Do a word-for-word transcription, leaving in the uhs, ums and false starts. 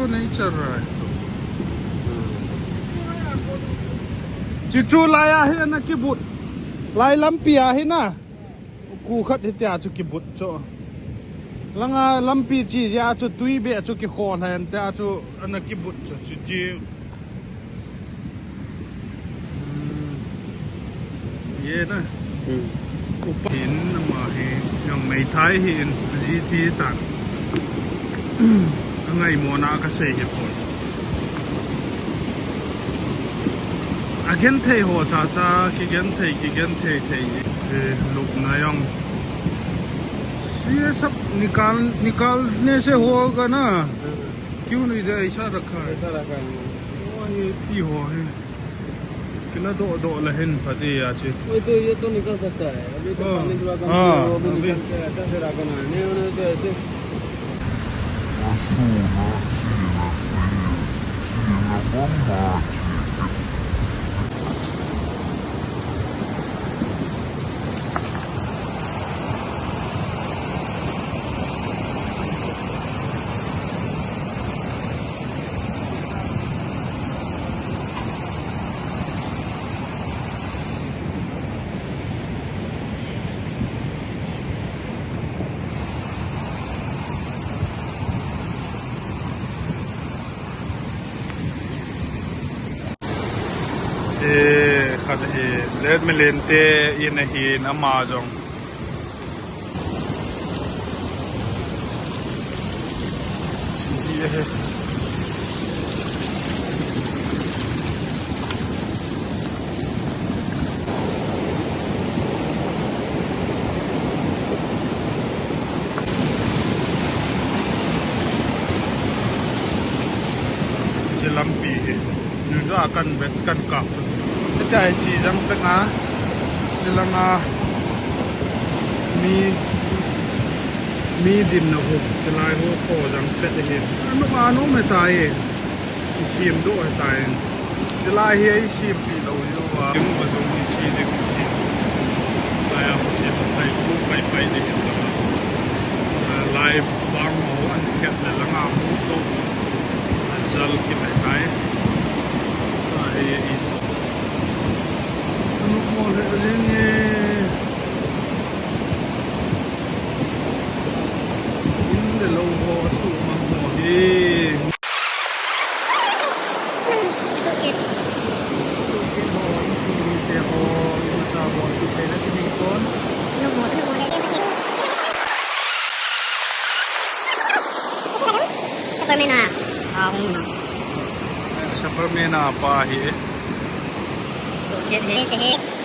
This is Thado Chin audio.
Nature a. Chuchu lai a hi ana kibut. Lai lampi a hi na. Ku khat hitia chu kibut chu. Langa lampi chi jia chu tui be chu kikhol hen tia chu ana kibut chu chu ji. Hmm. Ye na. Hmm. Upa hin ama hi jong meithai hin ji thi ta. Angai mona kasei hi pon. Agenthei ho cha cha, kigenthei, kigenthei thei. Eh, lupna jong. ये सब निकाल, निकालने से होगा ना? क्यों नहीं दे, ऐसा रखा है। ऐसा रखा है। वो ये पी हो है। किला दो, दो लहन फटे या चे। वो तो, ये तो निकल सकता है। अभी तो हाँ। पानी थोड़ा कम हाँ, है, वो भी अभी। निकल के ऐसा से रखना है। नहीं, उन्होंने तो ऐसे Eh, khat hi, Letmilente in ahin ama jong. Lampi hi. Nunga kan vet kan kap. Tia hi chi jang teng a. Chi langa mi, mi dinna ho, chi lai ho kho jang pet hi. Anu anu me tai. Isim do he tai. Chi lai hi isim pi lo yo wa. Kim ba do ni chi de ki. Lai a ho chi tai ku pai pai de ki. Lai bang ho an khet le langa mu to. Jal ki mai tai. Ai, ai. Anu mo le jing e. In le lo ho tu mang ho hi. Susit. Susit ho, in suri te ho, in mata ho, tu te na ki ding kon. Anu mo, anu mo le. Superman a. Ah, hung na. Superman a pa hi. Siat he.